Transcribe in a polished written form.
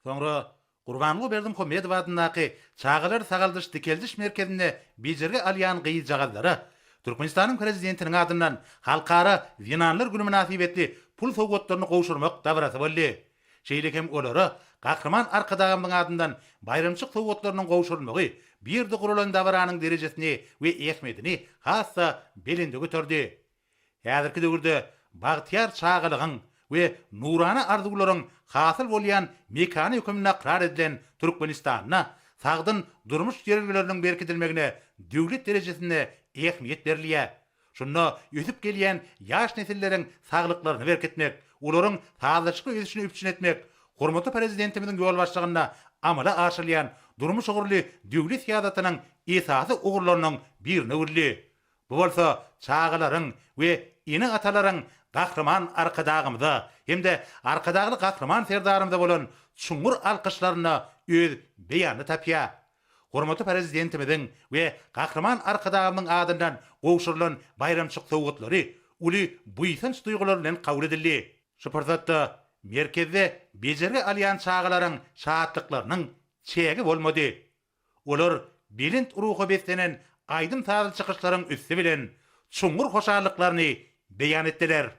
Soňra Gurbanguly Berdimuhamedow adyndaky Çagalar sagaldyş-dikeldiş merkezinde bejergi alýan gyzjagazlara Türkmenistanyň Prezidentiniň adyndan Halkara zenanlar güni mynasybetli pul sowgatlaryny gowşurmak dabarasy boldy. Şeýle hem olara Gahryman Arkadagymyzyň adyndan baýramçyk sowgatlarynyň gowşurylmagy bu ýerde guralan dabaranyň derejesini we ähmiýetini has-da belende göterdi. Häzirki döwürde bagtyýar çagalygyň we nurana arzuwlaryň hasyl bolýan mekany hökmünde ykrar edilen Türkmenistanda sagdyn durmuş ýörelgeleriniň berkidilmegine döwlet derejesinde ähmiýet berilýär. Şunda ösüp gelýän ýaş nesilleriň saglyklaryny berkitmek, olaryň sazlaşykly ösüşini üpjün etmek hormatly Prezidentimiziň ýolbaşçylygynda amala aşyrylýan durmuş ugurly döwlet syýasatynyň esasy ugurlarynyň birine öwrüldi. Bu bolsa çagalaryň we ene-atalaryň Gahryman Arkadagymyza hem-de Arkadagly Gahryman Serdarymyza bolan çuňňur alkyşlarynda öz beýanyny tapýar. Hormatly Prezidentimiziň we Gahryman Arkadagymyzyň adyndan gowşurylan baýramçyk sowgatlary uly buýsanç duýgulary bilen kabul edildi. Şu pursatda merkezde bejergi alýan çagalaryň şatlyklarynyň çägi bolmady. Olar belent ruha beslenen aýdym-sazly çykyşlaryň üsti bilen çuňňur hoşallyklaryny beýan etdiler.